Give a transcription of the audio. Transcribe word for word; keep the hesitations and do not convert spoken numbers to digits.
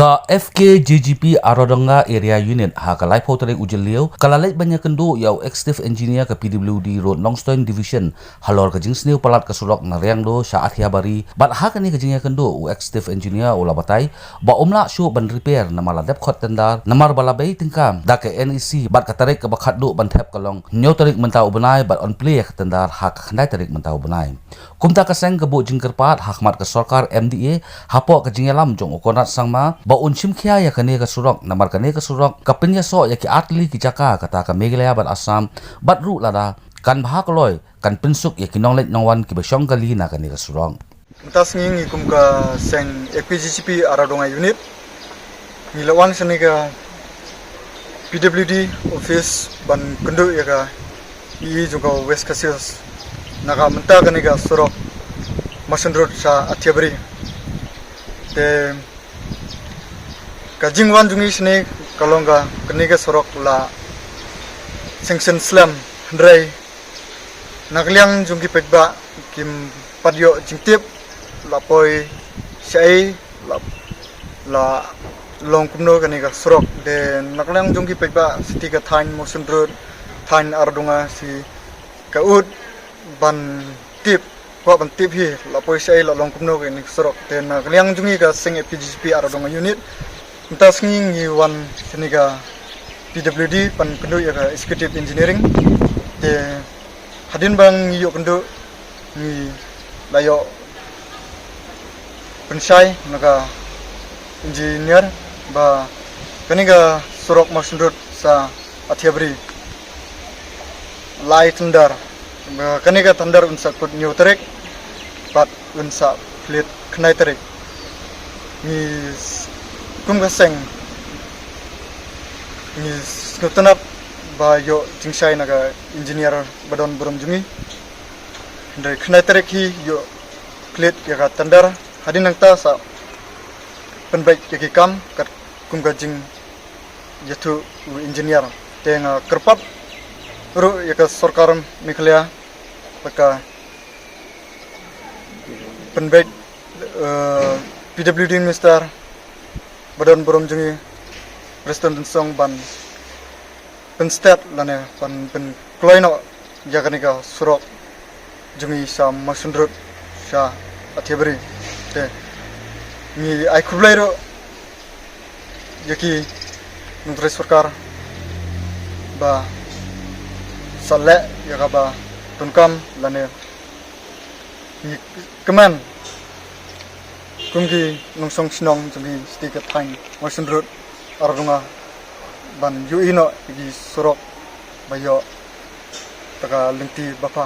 Ka F K J G P Aradonga Area Unit ha ka laiphew tarik u Jylliew ka la leit ban ïakynduh ïa u Executive Engineer ka P W D Road Nongstoiñ Division halor ka jingsniew palat ka surok na Riangdo sha Athiabari. Bad ha kane ka jingïakynduh u Executive Engineer u la batai ba um lah shuh ban repair namar la dep khot tender namar ba la bei tyngka da ka N E C bad ka tarik kaba khatduh ban thep ka long hynñiew tarik mynta u bnai bad yn plie ïa ka tender ha ka khyndai tarik mynta u bnai. Kumta ka seng ka buh jingkyrpad ha khmat ka sorkar M D A hapoh ka jingïalam jong u Conrad Sangma ba un shim khia ïa kane ka surok namar kane ka surok ka pynïasoh ïa ki artylli ki jaka kata ka Meghalaya bad Assam bad ruh lada kan bha kloi kan pynsuk ïa ki nongleit nongwan kiba shong kali na kane ka surok. Mynta sngi ngi kum ka seng F K J G P Aradonga Unit ngi la wan shane ka P W D office ban kynduh ïa ka E E jong ka West Khasi Hills na ka mynta kane ka surok Mawshynrut sha Athiabari. Te ka jingwan jong ngi shane ka long ka kane ka surok la sanction slem, hynrei na ka liang jong ki paidbah kim pat ïoh jingtip la poi shaei, la, la long kumno kane ka surok. Te na ka liang jong ki paidbah sha ka thaiñ Mawshynrut, thaiñ Aradonga, shi ka ud ban tip, kwah ban tip hi la poi shaei, la long kumno kane ka surok. Te na ka liang jong ngi ka seng F K J G P Aradonga Unit mynta sngi ngi wan shane ka P W D ban kynduh ïa ka Executive Engineering. Te hadien ba ngi ïoh kynduh ngi la ïoh pynshai na ka engineer ba kane ka surok Mawshynrut sha Athiabari la ai tender. Ba kane ka tender un sa kut hynñiew tarik bad un sa plie khyndai tarik. Ngi s-, kum ka seng ngi sngewtynnat ba ïoh jingshai na ka engineer ba don burom jong ngi. Hynrei khyndai tarik hi ïoh plie ïa ka tender, hadien nangta sa pynbeit ïa ki kam katkum ka jingïathuh u engineer. Te nga kyrpad ruh ïa ka sorkar Meghalaya ba ka pynbeit, eh, P W D Minister ba don burom jong ngi Prestone Tynsong ban pynstet lane ban pynkloi noh ïa kane ka surok jong ngi sha Mawshynrut sha Athiabari. Te ngi ai khublei ruh ïa ki nongtrei sorkar ba sa leh ïa kaba donkam lane ngi kmen kum ki nongshong shnong jong ngi sha ka thaiñ Mawshynrut Aradonga ban ïohi noh ïa ki surok ba ïoh ta ka lynti ba pha.